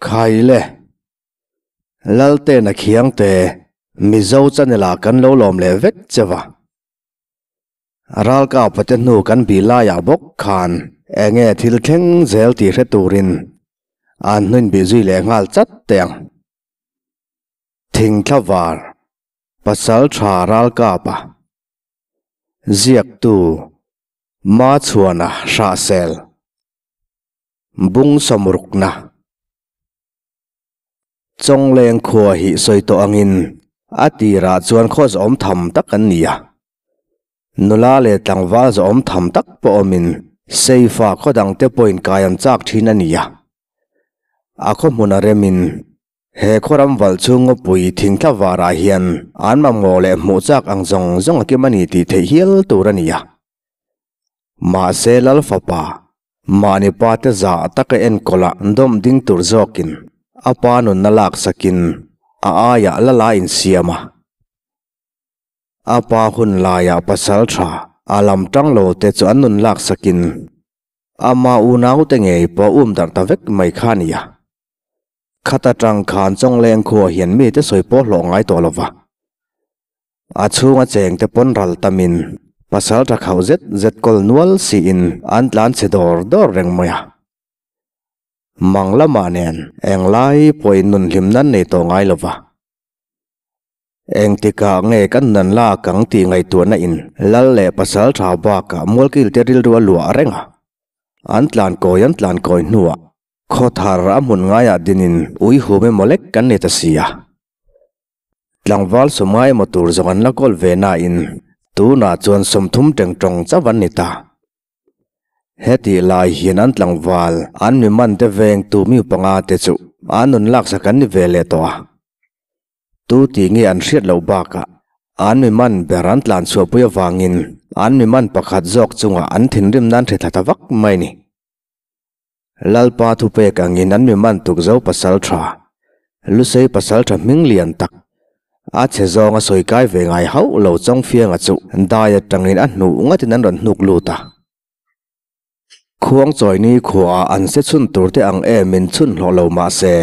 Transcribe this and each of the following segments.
Khai le. Laltena Khiangte, Mizo channel ah kan lo lawm leh vek che va. Ralkapa te hnu kan bih laiah bawk khan enge thil thleng zel tih hre turin an hnuin bih zui leh nghal chat teh ang. Thingthla var, Pasal tha Ralkapa, Ziaktu, Machhuana Hrahsel, Bung sawmrukna. Chawngleng khua hi sawi tawh angin a tirah chuan khaw zawhawm tham tak an ni a. Nula leh tlangval zawhawm tham tak pawh awmin Seifa khaw dangte pawhin kai an chak thin a ni a. A khaw hmun a remin he khaw ram valh chhung ngawpui thingthla varah hian an mamawh leh hmuh chak ang zawng zawng a kim a ni tih theih hial tur a ni a. Mahse Lal fapa, mahni pa te zah taka enkawla dawm ding tur zawkin a pa nunna laksakin a aiah la la insiam a. A pa hun laiah pasal tha a lam tang lo te chu an nun laksakin ama unau te ngei pawh um darh ta vek mai kha a ni a. Khat atang khan Chawngleng khua hian mite sawi pawh hlawh ngai tawh lova. A chhunga chengte pawn ral tamin pasal tha khauh zet zet kawl nual siin an tlan chhe dawr dawr reng mai a. Mang lamah nen englai pawhin nun hlim nan nei tawh ngai lova. Engtikah nge kan nun lak ang tih ngaihtuahna in lal leh pasal tha bakah mualkil te rilru a luah reng a. An tlan kawi an tlan kawi hnuah khaw thar a hmun ngaiah dinin ui hum emaw lek kan ni ta si a. Tlangval sawmngai emaw tur zawng an la kawl ve nain tunah chuan 30 teng tawng chauh an ni ta. Hetih lai hian an tlangval an mi man te vengtu mi panga te chu an nun laksak an ni ve leh tawh a. Tu tih nge an hriat loh bakah an mi man ber an tlan chhuahpui avangin an mi man pakhat zawk chungah an thinrim nan hre thla ta vak mai ni. Lalpa thupek angin an mi man tuk zo pasal tha, Lusei pasal tha hming lian tak, a chhe zawng a sawi kai ve ngai hauh lo Chawngfianga chu dai atangin a hnuh ngatin an rawn hnuk lut a. Khuangchawini khuaah an se chhun turte ang emin chhun hlawh lo mah se,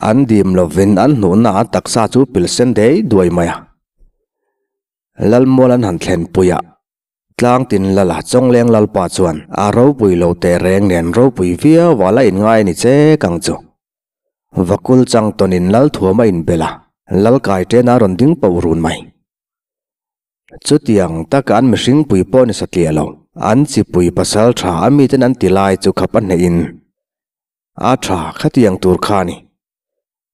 an dim lovin an hnuhna a taksa chu pilsen dei duai mai a. Lalmual an han thlenpui a. Tlang tin lala Chawngleng Lalpa chuan a ropui lo teh reng nen ropui viau a la inngai a ni che kang chu. Vakul chang tawnin Lal thuam a inbel a, Lal kai ṭen a rawn ding poh run mai. Chutiang taka an mihring pui pawh ni satliah lo, an chipui pasal ṭha a miten an ti lai chu khap a hnehin a ṭha khatiang tur kha a ni.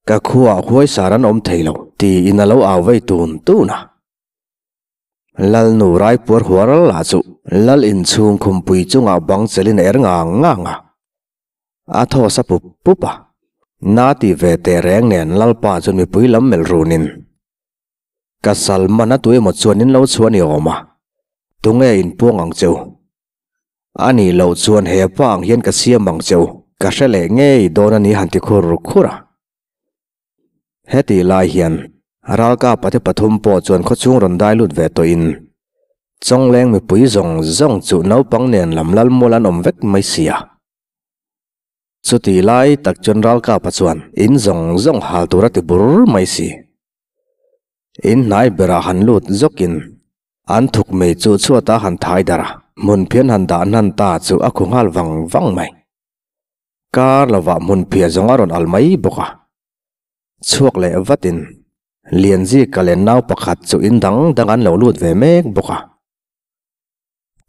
Ka khuaah huaisar an awm thei lo tiin a lo au vei tun tun a. Lalnu Raipuar huar lah chu Lal inchhung khumpui chungah bang chelin a er ngang ngang a. A thaw sa pup pup a. Na ti ve teh reng nen Lalpa chuan mipui lam melh runin, Ka Salman a tu emaw chuan in lo chhuah ni awm a, tunge in puang ang cheu? A nih loh chuan he pa ang hian ka siam ang cheu, ka hre leh ngei dawn a ni han ti khur khur a. Hetih lai hian ralkapa te pathum pawh chuan khawchhung rawn dai lut ve tawhin Chawngleng mipui zawng zawng chu naupang nen lam lalmual an awm vek mai si a. Chutih lai tak chuan ralkapa chuan in zawng zawng hal tur a ti bur mai si. In hnai berah han lut zawkin an thuk mei chu chhuatah han thai darh a, hmun phian han dah hnan ta chu a khu nghal vang vang mai. Kar lovah hmun phiah zawng a rawn al mai bawk a. Chhuak leh vatin Lianzika leh nau pakhat chu in dang dang an lo lut ve mek bawk a.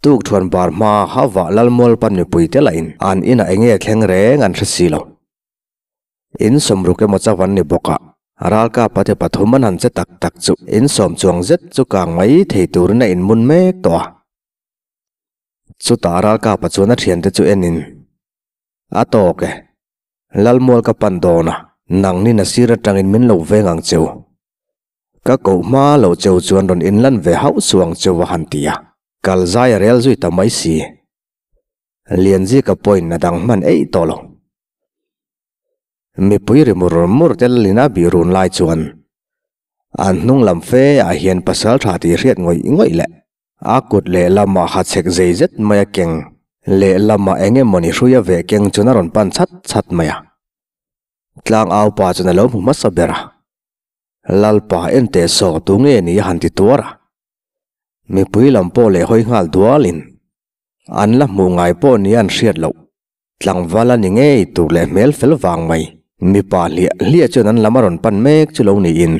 Tukthuan bar hma hauhvah Lalmualpan mipui te lahin an inah eng nge thleng reng an hre si lo. In sawmruk emaw chauh an ni bawk a, ralkapa te pathum an han che tak tak chu in sawm chuang zet chu kang mai thei turin a inmun mek tawh a. Chutah ralkapa chuan a thiante chu enin, A tawk e, Lalmual ka pan dawn a, nangnin a sir atangin min lo veng ang cheu. Ka koh hma lo cheu chuan rawn inlan ve hauh suh ang cheu a han ti a, kal zai a rel zui ta mai si. Lianzika pawhin a dang hman eih tawh lo. Mipui ri mur mur te lalin a bih run lai chuan an hnung lam fe ah hian pasal tha tih hriat ngawih ngawih leh A kut lehlamah ha chhek zei zet mai a keng, lehlamah eng emawni hrui a veh keng chuan a rawn pan chhat chhat mai a. Tlang au pa chuan a lo hmu hmasa ber a, Lalpa en teh saw tu nge ni a han ti tuar a. Mipui lam pawh leh hawi nghal dualin an la hmuh ngai pawh ni an hriat loh. Tlangval a ni ngei tur leh hmel fel vang mai. Mipa hliah hliah chuan an lam a rawn pan mek chu lo niin.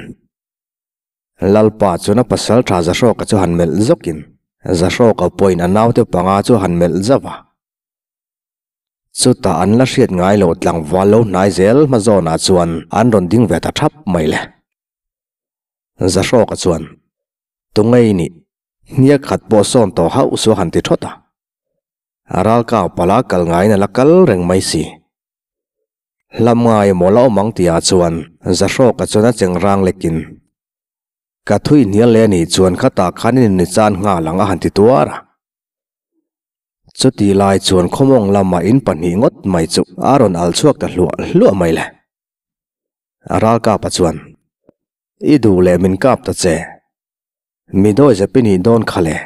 Lalpa chuan a pasal tha Zahrawka chu han melh zawkin Zahrawka pawhin a naute panga chu a han melh zauh a. Chutah an la hriat ngai loh tlangval lo hnai zel hma zawnah chuan an rawn ding ve ta thap mai le. Zahrawka chuan, Tungei nih, hniak khat pawh sawn tawh hauh su a han ti thawt a. A ralkau pala kal ngaiin a la kal reng mai si. Hlam ngai emaw la awm ang tihah chuan Zahrawka chuan a cheng rang lekin, Ka thui hnial leh anih chuan khatah khan in ni chan nghal ang a han ti tuar a. Chuti lai chuan khawmawng lamah in pahnih ngawt mai chu a rawn al chhuak ta hluah hluah mai le. A ralkapa chuan, I duh leh min kap ta che. Mi dawi zep i nih dawn kha le.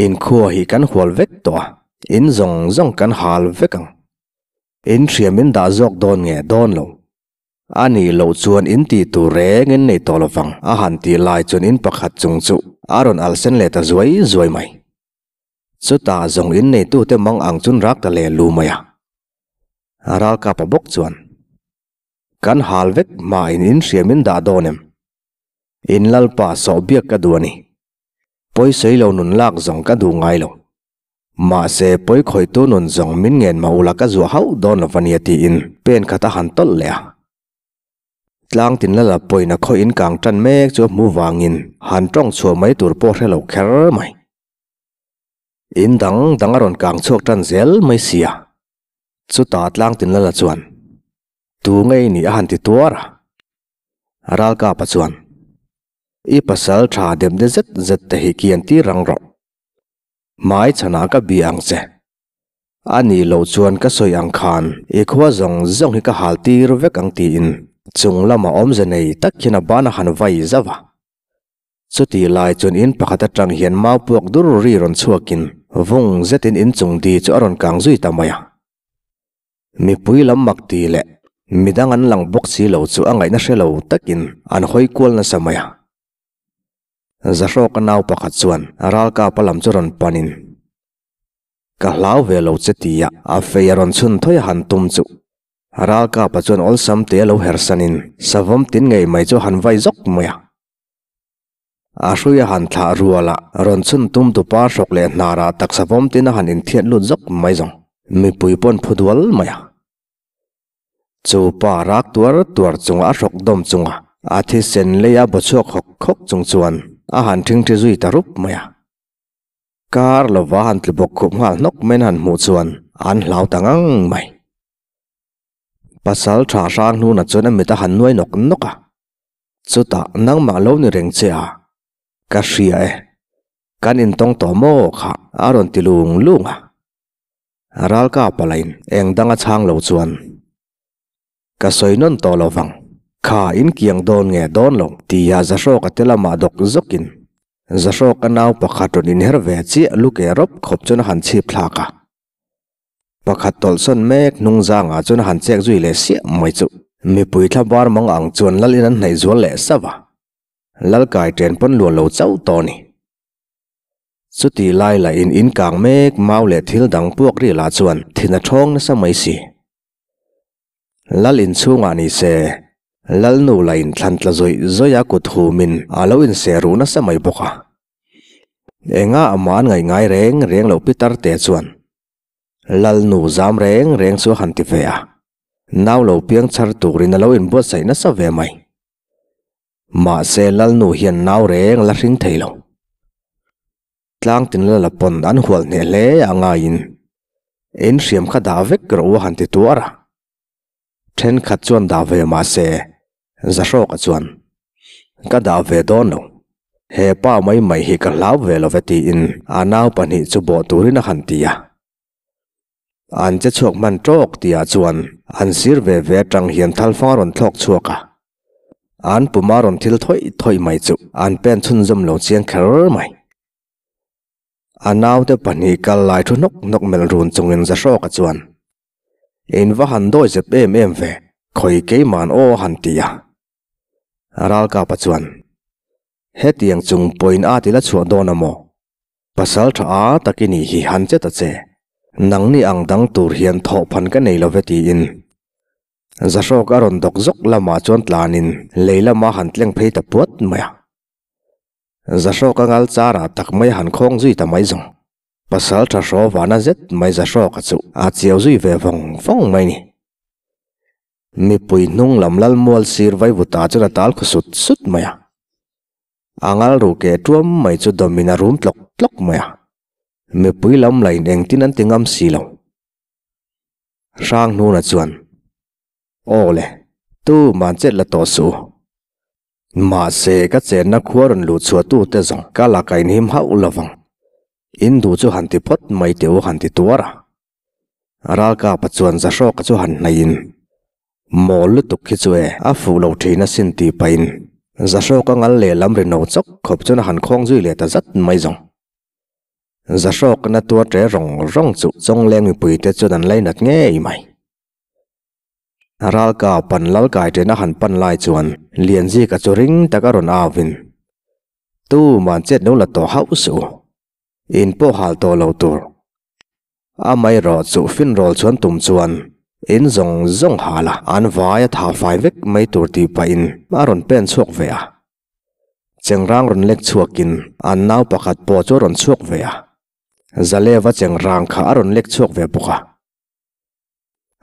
Inkhua hi kan hual vek tawh a, in zawng zawng kan hal vek ang. In hriam in dah zawk dawn nge dawn lo. A nih loh chuan in tih tur reng in nei tawh lovang a han tih lai chuan in pakhat chung chu a rawn al sen leh ta zuai zuai mai. Chutah zawng in neitute mang ang chun rak ta leh lu mai a. A ralkapa bawk chuan, Kan hal vek hmain in hriam in dah dawn em? In lalpa sawh biak ka duh a ni. Pawisawi lo nun lak zawng ka duh ngai lo. Mahse, pawi khawitu nun zawng min ngen mah ula ka zuah hauh dawn lo va nia tiin pen khat a han tawlh leh a. Tlang tin la la pawina khaw in kang tan mek chu a hmu vangin han tawng chhuah mai tur pawh hre lo kher mai. In dang dang a rawn kang chhuak tan zel mai sia. Chutah tlang tin la la chuan, Tu ngei ni a han ti tuar a. Ralkapa chuan, I pasal tha demde zet zet te hi kian tir rang rawh. Hmai chhanah ka bia ang che. A nih loh chuan ka sawi ang khan i khua zawng zawng hi ka hal tir vek ang tiin chung lama awmze nei tak hian a ban a han vai zauh a. Chutih lai chuan in pakhat atang hian mau puak dur ri rawn chhuakin vung zetin inchung di chu a rawn kang zui ta mai a. Mipui lam mak ti leh midang an lang bawk si lo chu a ngaihna hre lo takin an hawi kual nasa mai a. Zahrawka nau pakhat chuan ralkapa lam chu rawn panin, Ka hlau ve lo che tia a fei a rawn chhun thawi a han tum chu ralkapa chuan awlsam te a lo hersanin savawm tin ngei mai chu a han vai zawk mai a. A hrui a han thlah rual a, rawn chhun tum tu pa hrawk leh hnarah taksa vawm tin a han inthiat lut zawk mai zawng. Mipui pawn phu dual mai a. Chu pa rak tuar tuar chunga a hrawk dawm chunga a thisen leia baw chhuak hawk hawk chung chuan a han ṭhingṭhi zui ta rup mai a. Kar lova han tlu bawk khup nghal hnawk mai an han hmuh chuan an hlau ta ngang mai. Pasal tha hrang hnunah chuan a mit a han nuai nawk nawk a. Chutah nangmah lo ni reng che a, ka hria e, kan intawng tawh maw kha a rawn ti lung lung a. Ralka palain eng dang a chhang lo chuan, Ka sawi nawn tawh lo vang, kha in kiang dawn nge dawn lo tia Zahrawka te lamah dawk zawkin Zahrawka nau pakhat rawn inher ve chiah luke rawp khawp chuan a han chhip thlak a. Pakhat tawlhsawn mek hnung zangah chuan a han chek zui leh siah mai chu. Mipui thla bar mang ang chuan lal in an hnaih zual leh sauh a, lal kai chen pawn luah lo chauh tawh a ni. Chuti lai lah in in kang mek mau leh thil dang puak ri lah chuan thin a thawng nasa mai si. Lal in chhungah ni se, lal nu lah in thlan tla zawih zawih a kut humin a lo inseh ruh nasa mai bawk a. Enga amah an ngaih ngai reng reng loh pitar te chuan Lalnu zam reng reng chu a han ti ve a, nau lo piang chhar turin a lo inbuatsaih nasa ve mai. Mahse Lalnu hian nau reng la hring thei lo. Tlang tin lala pawn an hual hneh hle a ngaiin in hriam kha dah vek rawh u a han ti tuar a. Thenkhat chuan dah ve mahse Zahrawka chuan ka dah ve dawn lo, he pa mai mai hi ka hlau ve lo ve tiin a nau pahnih chu bawh turin a han ti a. An che chhuak hman tawk tihah chuan an sir ve ve atang hian thalfang a rawn thlawk chhuak a, an puma rawn thil thawih thawih mai chu an pen chhunzawm lo chiang kher mai. A naute pahnih kal lai thu hnawk hnawk melh run chungin Zahrawka chuan, In va han dawi zep em em ve. Khawi keiman aw a han ti a. Ralkapa chuan, Hetiang chung pawhin a ti la chhuah dawn a maw? Pasal tha a tak i nih hi han che ta che. Nangni ang dang tur hian thawhphan ka nei lo ve tiin Zahrawk a rawn dawk zawk lamah chuan tlanin lei lama han tleng phei ta puat mai a. Zahrawk a ngal charah tak mai a han khawng zui ta mai zawng. Pasal tha hraw vana zet mai Zahrawka chu a chiau zui ve vawng vawng mai ni. Mipui hnung lam lal mual sir vaivuta chuan a tal khaw sut sut mai a. A ngal ru ke tuam mai chu dawmin a rum tlawk tlawk mai a. Mipui lam lain engtin an ti ngam si lo. Hrang hnuna chuan, Aw le, tu man chet la tawh suh u. Mahse, ka chenna khua rawn luh chhuah tute zawng ka laka inhim hauh lo vang. In duh chu han ti phawt mai teh u han ti tuar a. Ralkapa chuan Zahrawka chu han hnaihin, Mawl lutuk khi chu e, a fuh lo thin asin tih pahin Zahrawka ngal lehlam ri no chawk khawp chuan a han khawng zui leh ta zat mai zawng. Zahrawkna tuar ṭe rawng rawng chu Chawngleng mipuite chuan an lainat ngei mai. Ralka pan lalkai ṭena han pan lai chuan Lianzika chu ring taka rawn auin, Tu man chet lo la tawh hauh suh u, in pawh hal tawh lo tur. Amaherawh chu finrawl chuan tum chuan in zawng zawng hal a, an vai a tha fai vek mai tur tih pahin a rawn pen chhuak ve a. Chengrang rawn lek chhuakin an nau pakhat pawh chu a rawn chhuak ve a, Zaleva chengrang kha a rawn lek chhuak ve bawk a.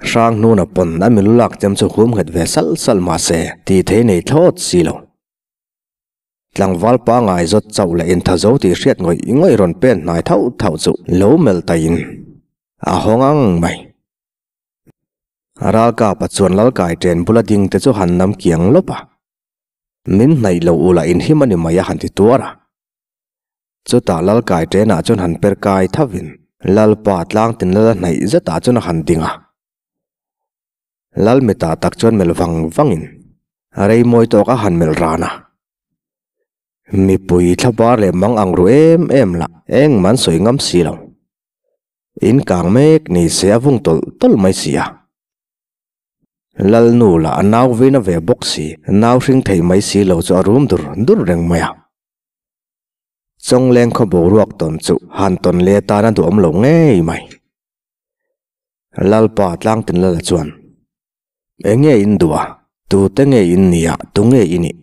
Hrang hnuna pawn a milu lak chem chu hum nghet ve salh salh mah se tih thei nei thlawt si lo. Tlangval pangai zawt chauh leh intha zo tih hriat ngawih ngawih rawn pen hnai thauh thauh chu lo melh taiin a hawng ang mai. Ralkapa chuan Lalkai ṭen bula ding te chu han nam kiang lawp a. Min hnaih lo ula inhim a ni mai a han ti tuar a. Chutah Lalkai ṭenah chuan han per kai thavin Lalpa tlang tin lal a hnaih zetah chuan a han ding a. Lal mitah tak chuan melh vang vangin rei mawi tawk a han melh ran a. Mipui thlabar leh mang ang ru em em lah engmah an sawi ngam si lo. In kang mek ni se a vung tawlh tawlh mai si a. Lalnu lah a nau veina ve bawk si, nau hring thei mai si lo chu a rum dur dur reng mai a. Chawngleng khaw boruak tawn chu han tawn leh tan a duhawm lo ngei mai. Lalpa Tlangtinlala chuan, Enge in duh a, tute nge in nia, tunge i nih?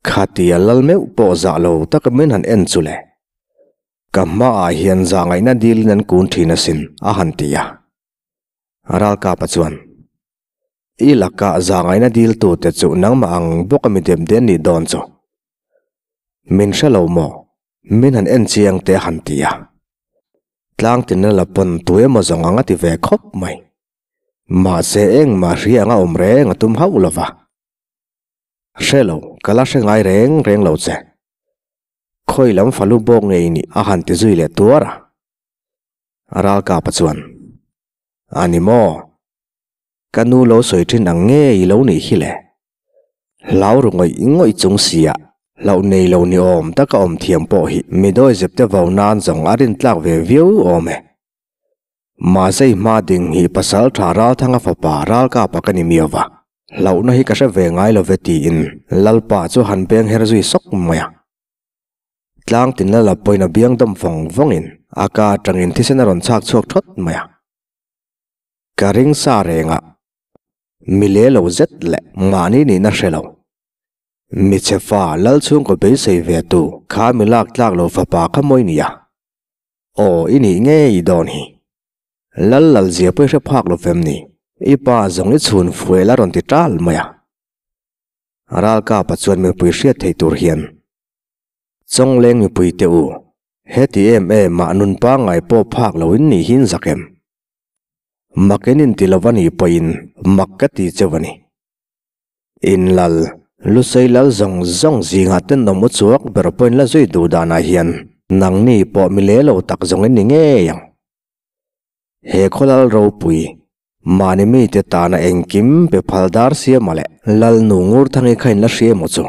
Khatia lal meuh pawh zah lo taka min han en chu le. Ka hmaah hian zah ngaihna dilin an kun thin asin, a han ti a. Ralkapa chuan, I lakah zahngaihna diltute chu nangmah ang bawk a mi dep den nih dawn chu. Min hre lo maw? Min han en chiang teh a han ti a. Tlangtina la pawn tu emaw zawng ang a ti ve khawp mai. Mahse engmah hria anga awm reng a tum hauh lo va. Hre lo, ka la hre ngai reng reng lo che. Khawi lam falu bawk ngei nih a han ti zui leh tuar a. Ralkapa chuan, A ni maw? Ka nu lo sawi thin ang nge i lo nih hi le? Hlau ru ngawih ngawih chung sia, hlauh nei lo ni awm taka awm thiam pawh hi mi dawi zep te vau nan zawng a rintlak ve viau awm e. Mahse i hma ding hi pasal tha Ralthanga fapa Ralkapa ka ni miau va, hlauhna hi ka hre ve ngai lo ve tiin Lalpa chu han beng her zui sawk mai a. Tlang tin la la pawhin a biang dawm vawng vawngin a ka atangin thisen a rawn chhak chhuak thawt mai a. Ka ring sa reng a, mi le lo zet leh mahni nihna hre lo. Mi che fa lal chhungkaw beisei ve tu kha mi lak tlak lo fapa kha mawi nia. Aw i nih ngei dawn hi. Lal lal zia pawh i hre phak lo fem ni. I pa zawng i chhun fuel a rawn ti tal mai a. Ralkapa chuan mipui hriat thei tur hian Chawngleng mipui te u, heti em em ah nun pangngai pawh phak lo in nih hi in zak em? Mak in inti lo a nih pawhin mak ka ti cheu a ni. In lal, Lusei lal zawng zawng zingah tenawm u chuak ber pawhin la zui duh danah hian nangni pawh mi le lo tak zawng in ni ngei ang. He khawlal ropui, mahni mite tana engkim pe phal dar siama leh Lalnu Ngurthangi kha in la hria emaw chu?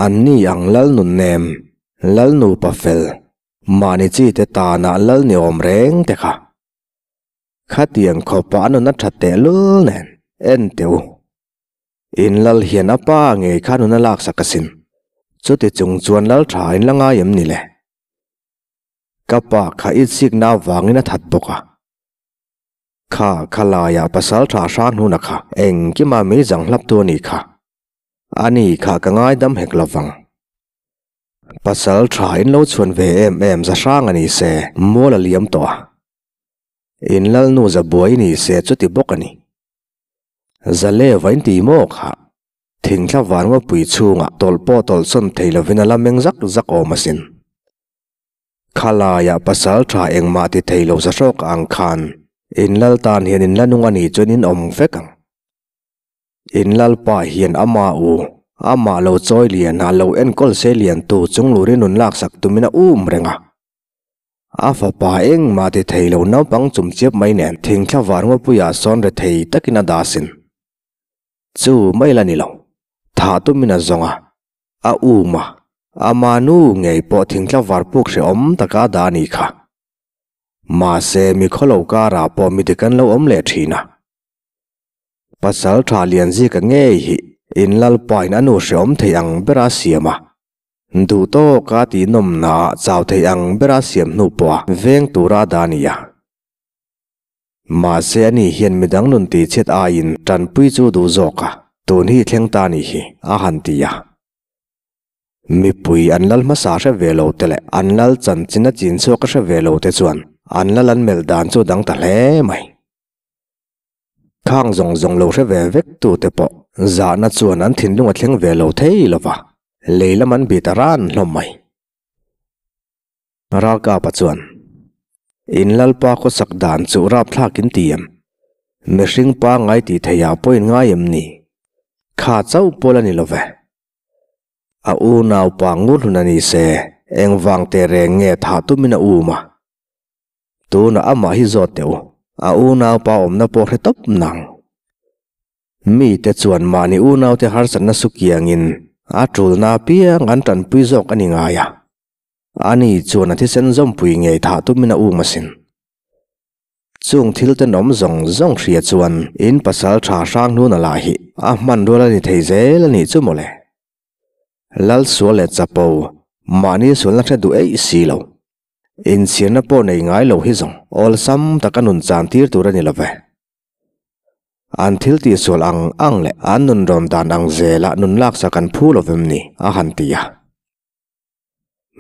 An ni ang lal nun nem, lal nupa fel, mahni chi te tana lal ni awm reng te kha. Khatiang khawpa a nuna tha tehlul nen, En teh u. In lal hian a pa ngei kha nun a laksak asin. Chuti chung chuan lal tha in la ngai em ni le? Ka pa kha i chikna avangin a that bawk a. Kha khalaiah pasal tha hrang hnuna kha engkima mei zang hlap tu a nih kha. A ni kha ka ngaidam hek lovang. Pasal tha in lo chhuan ve em em za hrang a ni se mual a liam tawh a. In lalnu za buai ni se chuti bawk a ni. Zaleva in ti maw kha? Thingthla van ngawpui chhungah tawlh pawh tawlh sawn thei lovin a la meng zak zak awm asin. Khalaiah pasal tha engmah ti thei lo zahrawk ang khan in lal tan hian in la nung a nih chuan in awm vek ang. In lalpa hian ama u, amah lo chawi lian a lo enkawl se liantu chunglurin nun laksak tumin a um reng a. A fapa engmah ti thei lo naupang chumchiap mai nen thingthla var ngawpuiah sawn re thei takin a dah asin. Chu mai la ni lo. Thah tumin a zawng a, a um a, ama nu ngei pawh thingthla var puk hrehawm taka a dah a nih kha. Mahse mi khawlo karah pawh mi dik an lo awm leh thin a. Pasal tha Lianzika ngei hi in lalpain a nu hrehawm thei ang bera a siam a. Duh tawka tih nawmnaah chau thei ang bera siam hnu pawha veng tura dah a ni a. Mahse ani hian midang nun tihchhiat aiin tanpui chu duh zawk a, tun hi thleng ta ni hi, a han ti a. Mipui an lal hmasa hre ve lo te leh an lal chanchin a chin chhuak a hre ve lo te chuan an lal an melh dan chu dang ta hle mai. Khang zawng zawng lo hre ve vek tu te pawh zahna chuan an thinlung a thleng ve lo thei lo va, lei lam an bit a ran hlawm mai. Ralkapa chuan, In lalpa khawsak dan chu rapthlak in ti em? Mihring pangngai tih theihah pawh in ngai em ni? Kha chauh pawl a ni lo ve. A unaupa ngur hlun a ni se, engvang teh reng nge thah tumin a um a? Tunah amah hi zawt teh u, a unaupa awmna pawh hre tawp nang. Mite chuan mahni unaute harsatna su kiangin a tulna apiang an tanpui zawk a ni ngai a. Ani chuan a thisen zawmpui ngei thah tumin a um asin. Chung thil tenawm zawng zawng hria chuan in pasal tha hrang hnuna lah hi a hmanrual a ni thei zel a nih chu mawle. Lalsual leh Chapo, mahni sualna hre duh eih si lo. Inchhirna pawh nei ngai lo hi zawng awlsam taka nun chan tir tur a ni lo ve. An thil tihsual ang ang leh an nun rawn dan ang zelah nun laksak an phu lo vem ni? a han ti a.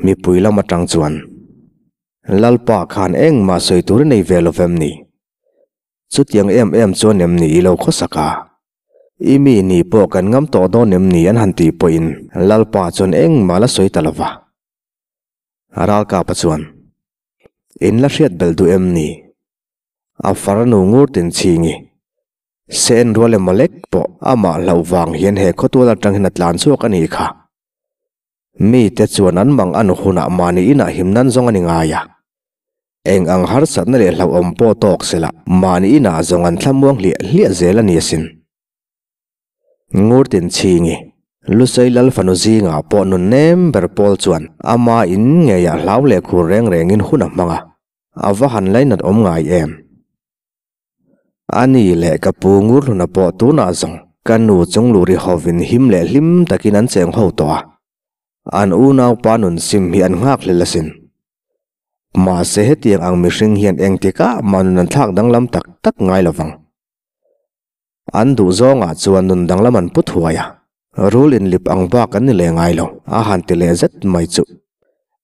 Mipui lam atang chuan, Lalpa khan engmah sawi tur i nei ve lo vem ni? Chutiang em em chuan em ni i lo khawsak a? I mi ni pawh kan ngam tawh dawn em ni? an han tih pawhin Lalpa chuan engmah la sawi ta lo va. A ralkapa chuan, In la hriat belh duh em ni? A farnu ngur tin chhingi. Se en rual emaw lek pawh amah hlauh vang hian he khawtual atang hian a tlan chhuak a nih kha. Mite chuan an mang an hunah mahni inah him nan zawng a ni ngai a. Eng ang harsatna leh hlauhawm pawh tawk sela mahni inah zawng an thlamuang hliah hliah zel a ni asin. Ngur tin chhingi, Lusei lal fanu zingah pawh nun nem ber pawl chuan ama in ngeiah hlau leh khur reng rengin hun a hmang a, a va han lainat awm ngai em? A ni leh ka pu ngur hluna pawh tunah zawng ka nu chung luri hovin him leh hlim takin an cheng ho tawh a, an unaupa nun sim hi an nghak hlel asin. Mahse hetiang ang mihring hian engtikah mah nun an thlak danglam tak tak ngai lovang. An duh zawngah chuan nun danglam an put huai a, rul inlip ang bak an ni leh ngai lo, a han ti leh zet mai chu.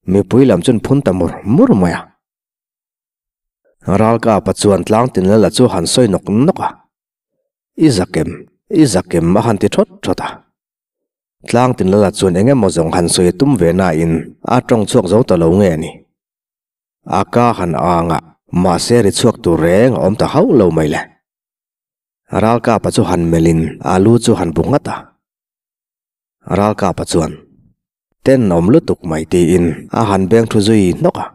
Mipui lam chuan phun ta mur mur mai a. Ralkapa chuan tlang tin lala chu han sawi nawk nawk a, I zakem, i zakem a han ti thawt thawt a. Tlang tin lala chuan eng emaw zawng han sawi a tum ve nain a tawng chhuak zo ta lo nge a ni. A ka han ang a, mahse ri chhuak tur reng a awm ta hauh lo mai le. Ralkapa chu han melhin a lu chu han bu nghat a. Ralkapa chuan, Tenawm lutuk mai tiin a han beng thu zui hnawk a.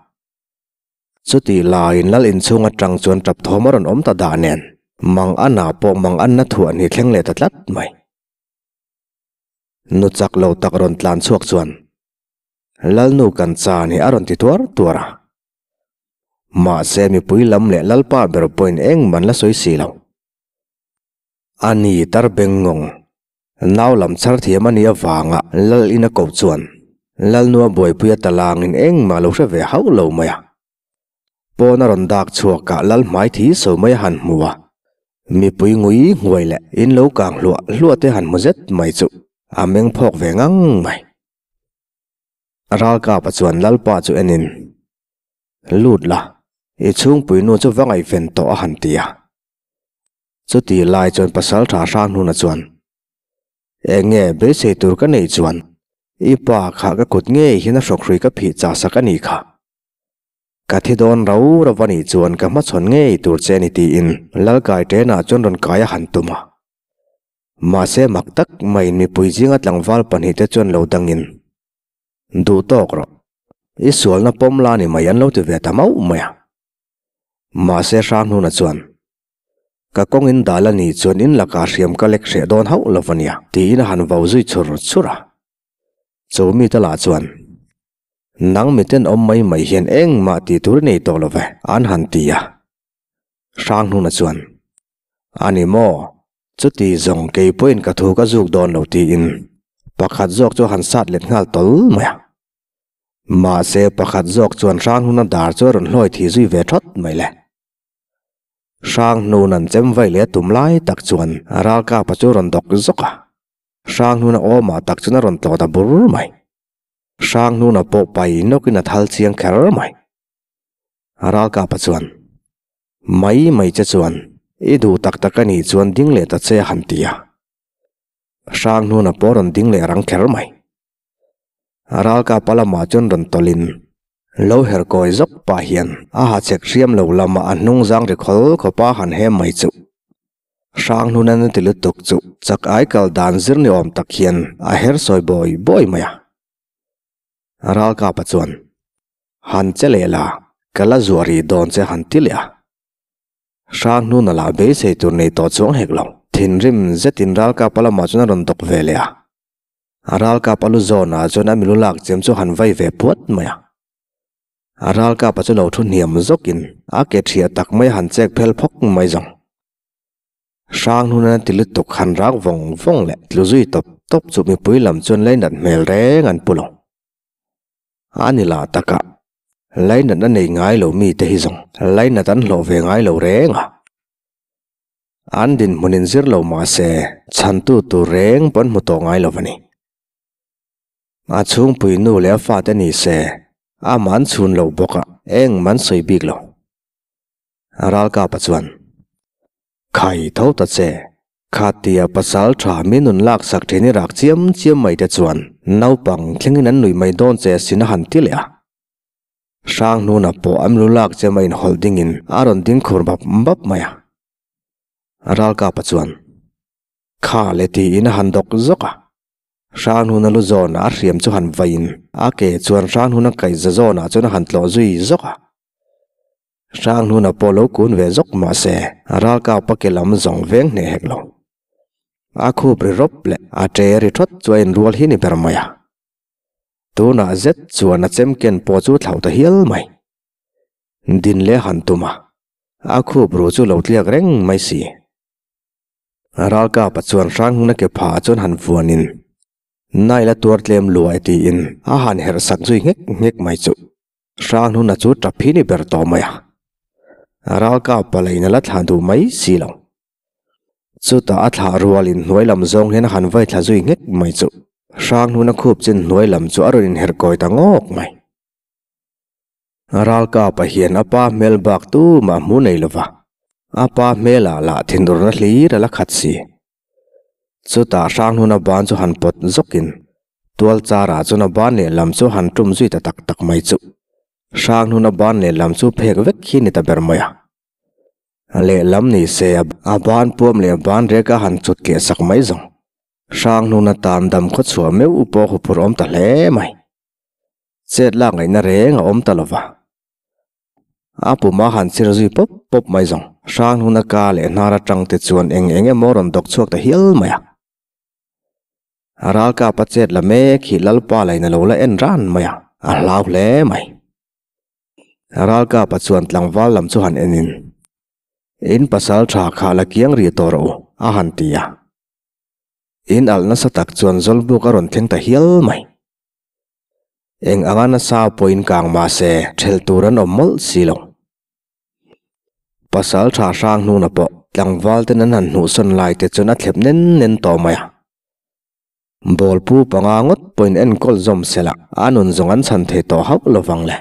Chutih laiin lal inchhung atang chuan tap thawm a rawn awm ta dah nen, mang anah pawh mang anna thuah ni thleng leh ta tlat mai. Nu chak lo tak rawn tlan chhuak chuan, Lalnu kan cha ni a rawn ti tuar tuar a. Mahse mipui lam leh lalpa ber pawhin engmah an la sawi si lo. A ni tar bengngawng nau lam chhar thiam a nih avanga lal in a koh chuan Lalnua buaipuia talangin engmah lo hre ve hauh lo mai a. Pawn a rawn dak chhuak ah lal hmai thi so mai a han hmu a, mipui ngui nghuai leh in lo kang hluah hluah te han hmu zet mai chu a meng phawk ve ngang mai. Ralkapa chuan Lalpa chu enin, Lut la, i chhungpui nu chu va ngaihven tawh a han ti a. Chuti lai chuan Pasaltha Hranghuna chuan, Eng nge beisei tur ka neih chuan i pa kha ka kut ngei hian a hrawkhrui ka phih chah sak a nih kha. Ka thi dawn rau rau a nih chuan ka hmachhawn ngei tur che a ni tiin Lalkai ṭenah chuan rawn kai a han tum a. Mahse mak tak maiin mipui zinga tlangval pahnihte chuan lo dangin, Duh tawk rawh, i sualna pawm la ni mai an lo ti ve ta mauh mai a. Mahse Hranghuna chuan, Ka kawngin dal a nih chuan in lakah hriam ka lek hreh dawn hauh lo a nia tiin a han vau zui chhur chhur a. Chu mite lah chuan, Nang miten awm mai mai hian engmah tih tur i nei tawh lo ve, an han ti a. Hranghuna chuan, A ni maw? Chuti zawng kei pawhin ka thu ka zuk dawn lo tiin pakhat zawk chu a han sat let nghal tawl mai a. Mahse pakhat zawk chuan Hranghuna dar chu a rawn hlawi thih zui ve thawt mai le. Hranghnun an chem vai leh tum lai tak chuan ralkapa chu a rawn dawk zawk a. Hranghnuna awmah tak chuan a rawn tlawh ta bur mai. Hranghnuna pawh pai nawkin a thal chiang kher mai. Ralkapa chuan, Mai mai che chuan, i duh tak tak a nih chuan ding leh ta che a han ti a. Hranghnuna pawh rawn ding leh rang kher mai. Ralkapa lamah chuan rawn tawlhin, lo her kawi zawk pah hian a ha chek hriam lo lamah a hnung zang ri khawl khawpa han hem mai chuh. Hranghnuna na ti lutuk chu chak ai kal dan zir ni awm tak hian a her sawi bawi bawi mai a. Ralkapa chuan, Han che leh la, ka la zuah rih dawn che han ti leh a. Hranghnuna lah beisei tur nei tawh chuang hek lo, thinrim zetin Ralkapa lamah chuan a rawn dawk ve leh a. Ralkapa lu zawnah chuan a milu lak chem chu han vai ve puat mai a. A ralkapa chu lo thu hniam zawkin a ke thiah tak mai a han chek phel phawk mai zawng. Hranghnuna ti lutuk han rak vawng vawng leh tlu zui tawp tawp chu mipui lam chuan lainat hmel reng an pu lo. A ni lah takah lainat a nei ngai lo mite hi zawng lainat an hlawh ve ngai lo reng a. An dinhmun inzir lo mahse chhantu tur reng pawh an hmu tawh ngai lo a ni. A chhungpui nu leh a fate ni se amah an chhun lo bawk a, engmah an sawi bik lo. Ralkapa chuan, Khai tho ta che, khatia pasal tha mi nun lak sak thin i rak chiam chiam mai te chuan naupang thlengin an nuih mai dawn che sin a han ti leh a. Hranghnuna pawh an lu lak chem a inhawlh dingin a rawn ding khur bap bap mai a. Ralkapa chuan, Kha le tiin a han dawk zawk a. Hranghnuna lu zawnah a hriam chu han vaiin a ke chuan Hranghnuna kaihza zawnah chuan a han tlawh zui zawk a. Hranghnuna pawh lo kun ve zawk mah se ralkapa ke lam zawng veng hneh hek lo. A khup ri rawp leh a ṭe ri ṭhawt chu a inrual hi ni ber mai a. Tunah zet chuan a chem ken pawh chu thlauh ta hial mai. Din leh han tum a, a khup ru chu lo tliak reng mai si. Ralkapa chuan Hranghnuna ke phah chuan han vuanin, Naila tuar tlem luai tiin a han herh sak zui nghek nghek mai chu. Hranghnuna chu tap hi ni ber tawh mai a. Ralkapa lain a la thlah duh mai si lo. Chutah a thlah rualin hnuai lam zawng hian a han vai thla zui nghek mai chu. Hranghnuna khup chin hnuai lam chu a rawn inherh kawi ta ngawk mai. Ralkapa hian a pa hmel bak tumah hmu nei lova, a pa hmelah lah thinurna hlir a la khat si. Chutah Hranghnuna ban chu han pawt zawkin tual charah chuan a ban lehlam chu han tum zui ta tak tak mai chu. Hranghnuna ban lehlam chu phek vek hi ni ta ber mai a. Lehlam ni se a ban puam leh ban rek a han chut keh sak mai zawng. Hranghnuna tan dam khawchhuah meuh pawh huphurh awm ta hle mai. Chet lak ngaihna reng a awm ta lo va. A puma han chhir zui pawp pawp mai zawng. Hranghnuna ka leh hnar atang te chuan eng eng emaw rawn dawk chhuak ta hial mai a. A ralkap a chet la mek hi Lalpa lain a lo la en ran mai a, a hlau hle mai. A ralkap a chuan tlangval lam chu han en in, In pasal tha kha la kiang rih tawh rawh u. a han ti a. In alh nasa tak chuan Zawlbuk a rawn thleng ta hial mai. Eng anga nasa pawhin kang mah se thelh tur an awm mawlh si lo. Pasal tha hrang hnuna pawh tlangval ten an han hnuhsawn lai te chuan a thlep nen nen tawh mai a. Bawlpu panga ngawt pawhin enkawl zawm sela a nun zawng an chhan thei tawh hauh lovang le.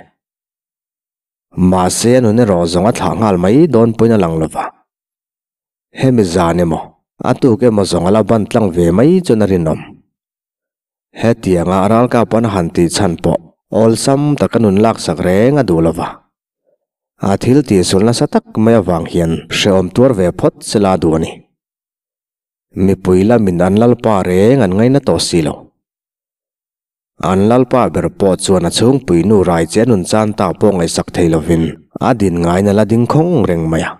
Mahse a nun erawh zawng a thlah nghal mai dawn pawhin a lang lova. Hemi zan emaw, a tuk emaw zawng a la ban tlang ve mai chuan a rinawm. Hetianga ralkap an han tih chhan pawh awlsam taka nun laksak reng a duh lo va. A thil tihsul nasa tak mai avang hian hrehawm tuar ve phawt sela a duh a ni. Mipui lamin an lalpa reng an ngaina tawh si lo. An lalpa ber pawh chuan a chhungpui nu rai che a nun chan ta pawh ngaihsak thei lovin a din ngaina la ding khawng reng mai a.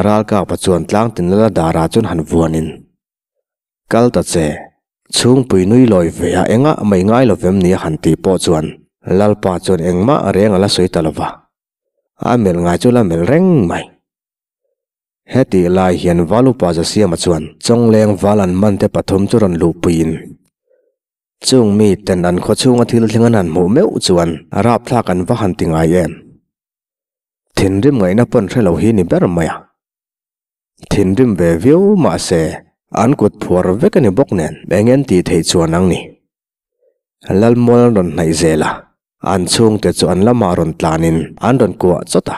Ralkapa chuan tlangtin lala darah chuan han vuanin. Kal ta che, chhungpui nui lawi ve a engah mai ngai lo vem ni a han tih pawh chuan Lalpa chuan engmah reng a la sawi ta lo va, a melh ngai chu la melh reng mai. Hetih lai hian Valupa Zasiama chuan Chawngleng val an man te pathum chu rawn luhpuiin chung mi ten an khaw chhunga thil thleng an han hmuh meuh chuan rapthlak an va han ti ngai em. Thinrim ngaihna pawn hre lo hi ni ber mai a. Thinrim ve viau mahse an kut phuar vek a ni bawk nen eng en tih theih chuan ang ni. Lalmual an rawn hnaih zel a, an chhungte chu an lamah rawn tlanin an rawn kuah chawt a.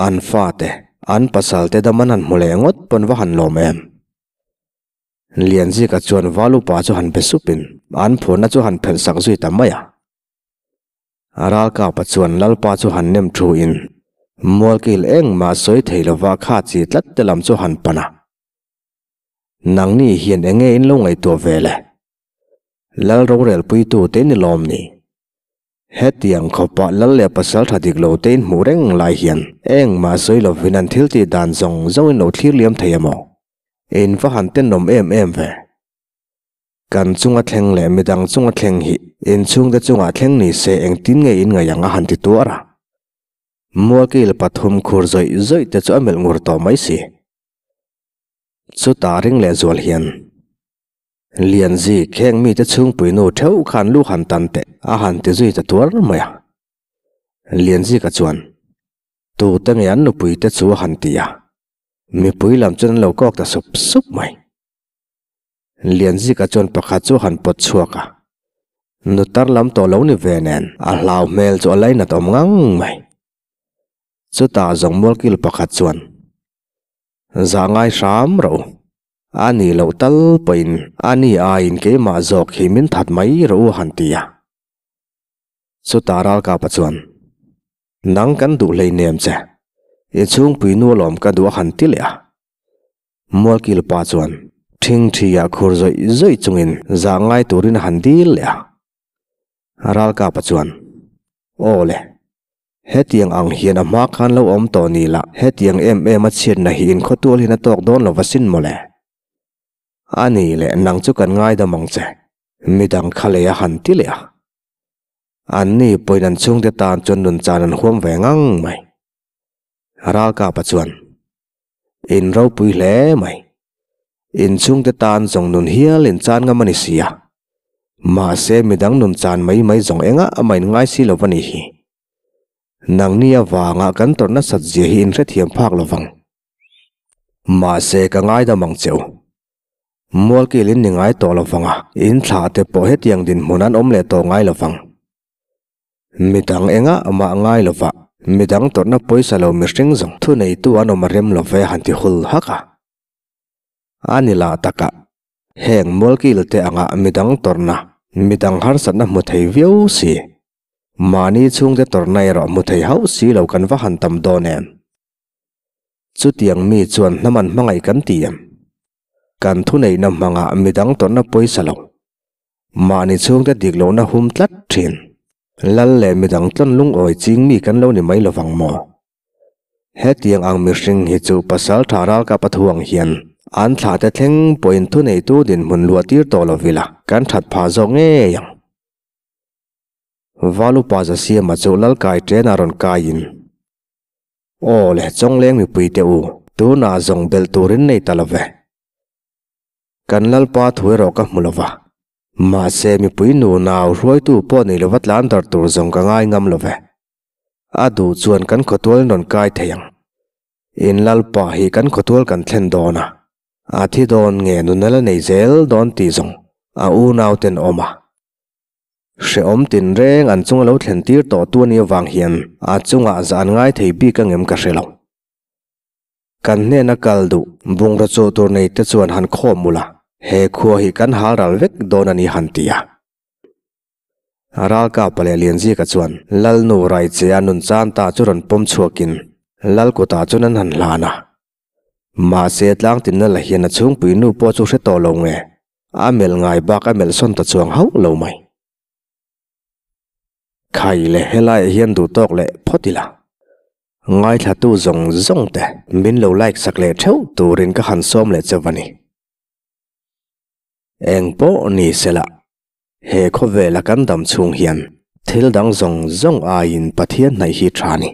An fate, an pasalte dam an han hmu leh ngawt pawn va han lawm em. Lianzika chuan val upa chu han be supin an phuarna chu han phelh sak zui ta mai a. A ralkapa chuan Lalpa chu han nem thu in Mualkil engmah sawi thei lova kha chi tlat te lam chu han pan a. Nangni hian enge in lo ngaihtuah ve le? Lal rorelpuitu te ni lawm ni? Hetiang khawpah Lal leh pasal tha dik lo te in hmuh reng lai hian engmah sawi lovin an thil tih dan zawng zawng in lo thlir liam thei emaw? In va han tenawm em em ve. Kan chunga thleng leh midang chunga thleng hi inchhungte chungah thleng ni se engtin nge in ngaih ang a han ti tuar a. Mualkil pathum khur zawih zawih te chu a melh ngur tawh mai si. Chutah ring leh zual hian Lianzi kheng mite chhungpui nu theuh khan lu han tan teh a han ti zui ta tuar mai a. Lianzika chuan tute nge an nupui te chu a han ti a. Mipui lam chuan an lo kawk ta sup sup mai. Lianzika chuan pakhat chu han pawt chhuak a, nutar lam tawh lo ni ve nen a hlau hmel chu a lainat awm ngang mai. Chutah zawng mualkil pakhat chuan, Zah ngai hram rawh u, a nih loh tal pawhin a ni aiin keimah zawk hi min that mai rawh u a han ti a. Chutah ralkapa chuan, Nang kan duh hleinem che, i chhungpui nu alawm ka duh a han ti leh a. Mualkil pa chuan ṭhingṭhi ah khur zawih zawih chungin zah ngai turin a han dil leh a. Ralkapa chuan, Aw le, hetiang ang hian a hma khan lo awm tawh ni lah, hetiang em em a chhiatna hi inkhawtual hian a tawk dawn lo va sin mawle. A ni leh nang chu kan ngaidam ang che, midang kha lei a han ti leh a. Anni pawhin an chhungte tan chuan nunchan an huam ve ngang mai. Ralkapa chuan, In ropui hle mai. In chhungte tan zawng nun hial in chan ngam a ni si a. Mahse midang nun chan mai mai zawng engah amah in ngai si lo va ni hi. Nangni avanga kan tawrh nasat zia hi in hrethiam phak lo vang. Mahse ka ngaidam ang che u. Mualkil in ni ngai tawh lo vang a, in thlah te pawh hetiang dinhmun an awm leh tawh ngai lo vang. Midang engah amah ngai lova, midang tawrhna pawisa lo mihring zawng thuneitu an awm a rem lo ve han ti hul hak a. A ni lah takah, heng mualkil te angah midang tawrhna, midang harsatna hmu thei viau si, mahni chhungte tawrhna erawh hmu thei hauh si lo kan va han tam dawn em? Chutiang mi chuan hnam an hmangaih kan ti em? Kan thuneihna hmangah midang tawrhna pawisa lo, Mahni chhungte dik lohna hum tlat thin. Lal leh midang tlawn lungawi ching mi kan lo ni mai lovang maw? Hetiang ang mihring hi chu pasal tha ralkap a thuang hian an thlahte thleng pawhin thuneitu dinhmun luah tir tawh lo vila kan that phah zawk ngei ang. Valupa Zasiama chu Lalkai ṭenah rawn kaiin, Aw le, Chawngleng mipui te u, Tunah zawng belh turin nei ta lo ve. Kan Lalpa thu erawh ka hmu lo va. Mahse mipui nu nau hruaitu pawh nei lova tlan dar tur zawng ka ngai ngam lo ve. A duh chuan kan khawtual in rawn kai thei ang. In Lalpa hi kan khawtual kan thlen dawn a. A thi dawn nge nuna la nei zel dawn tih zawng a unau ten awm a. Hrehawm tinreng an chunga lo thlen tir tawh tu a nih avang hian a chungah zah an ngai thei bik angem ka hre lo. Kan hnena kal duh bungraw chu tur nei te chuan han khawm ula, he khua hi kan hal ral vek dawn a ni han ti a. Ralkapa leh Lianzika chuan Lalnu Raichea nun chan ta chu rawn pawm chhuakin Lal kutah chuan an han hlan a. Mahse tlangtinna la hian a chhungpui nu pawh chu hre tawh lo nge, a melh ngai bak a melh sawn ta chuang hauh lo mai. Khai le helaiah hian duh tawk leh phawt ila. Ngaithlatu zawng zawng te min lo like sak leh theuh turin ka han sawm leh chauh a ni. Eng pawh ni sela, he khawvela kan dam chhung hian thil dang zawng zawng aiin Pathian hnaih hi tha a ni.